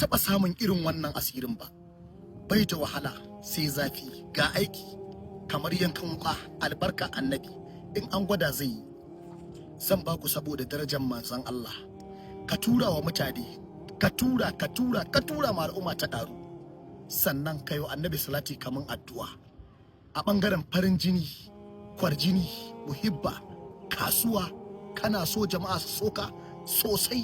Taɓa samun irin wannan asirin ba. Bai da wahala sai zafi, ga aiki kamar yankan wuka. Albarka Annabi, in an gwada zai yi. Zan ba ku saboda darajar Manzon Allah. Ka tura wa mutane, ka tura, ka tura, ka tura ma al'umma ta ƙaru. Sannan ka yi wa Annabi salati kaman addu'a. A ɓangaren farin jini, kwarjini, muhibba, kasuwa, kana so jama'a su soka sosai,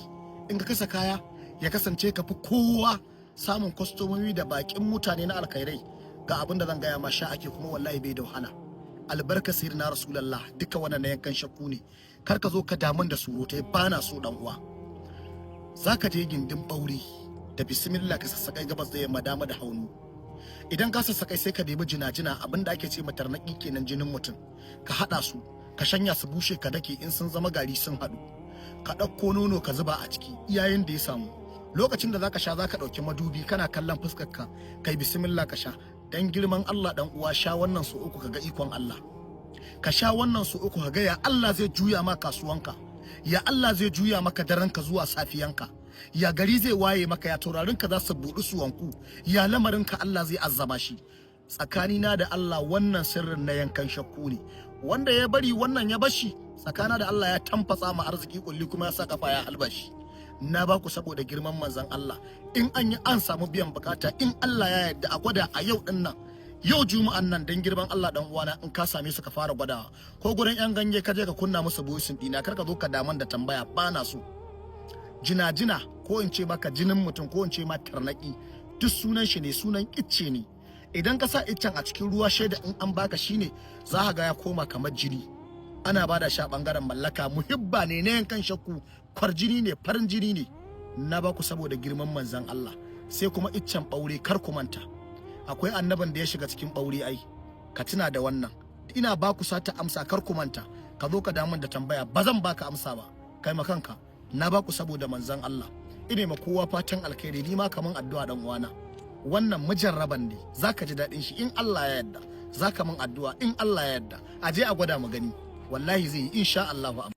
in ka kasa kaya ya kasance ka fi kowa samun kwastomomi da bakin mutane na alkhairai, ga abin da zan gaya ma, sha ake, kuma wallahi bai da wahala. Albarka na Rasulallah, duka wannan na yankan shakku ne. Kar ka zo ka damun da surutai, bana so, dan uwa. Zaka je gindin ɓaure da bismillah, ka sassaƙai gabas da yamma, dama da haunu. Idan ka sassaƙai, sai ka nemi jina-jina, abin da ake ce matarnaki kenan, jinin mutum. Ka haɗa su, ka shanya su bushe, ka dake. In sun zama gari sun haɗu, ka ɗauko nono ka zuba a ciki iyayen da ya samu. Lokacin da zaka sha, zaka ɗauki madubi kana kallon fuskar ka, kai bismillah ka sha. Dan girman Allah, dan uwa, sha wannan su uku ka ga ikon Allah. Ka sha wannan su uku ka ga ya Allah zai juya ma kasuwanka, ya Allah zai juya maka daranka zuwa safiyanka, ya gari zai waye maka, ya taurarinka za su buɗu su wanku, ya lamarinka Allah zai azzama shi. Tsakanina da Allah, wannan sirrin na yankan shakku ne. Wanda ya bari wannan ya bashi, tsakana da Allah ya tamfatsa ma arziki kulli, kuma ya sa kafa ya halbashi. Na ba ku saboda girman Manzon Allah. In an yi, an samu biyan bukata in Allah ya yarda. A gwada a yau din nan, yau Juma'an nan, dan girman Allah, dan uwana, in ka same su ka fara gwadawa. Ko gurin yan ganye ka je, ka kunna musu busin dina. Kar ka zo ka daman da tambaya, bana so. Jina-jina, ko in ce maka jinin mutum, ko in ce ma tarnaki, duk sunan shi ne, sunan icce ne. Idan ka sa iccen a cikin ruwa, shaida in an baka shine za ka ga ya koma kamar jini. Ana bada shi a bangaren mallaka, muhibba ne na yankan shakku, kwarjini ne, farin jini ne. Na baku saboda girman Manzon Allah. Sai kuma iccen ɓaure, kar ku manta akwai annabin da ya shiga cikin ɓaure ai. Ka tuna da wannan. Ina baku sata amsa, kar ku manta. Ka zo ka damun da tambaya, ba zan baka amsa ba, kai ma kanka. Na baku saboda Manzon Allah. Ine ma kowa fatan alkhairi, ni ma kaman addu'a, dan uwana. Wannan mujarraban ne, zaka ji daɗin shi in Allah ya yarda. Zaka min addu'a in Allah ya yarda. A je a gwada mu gani, wallahi zai yi insha Allah.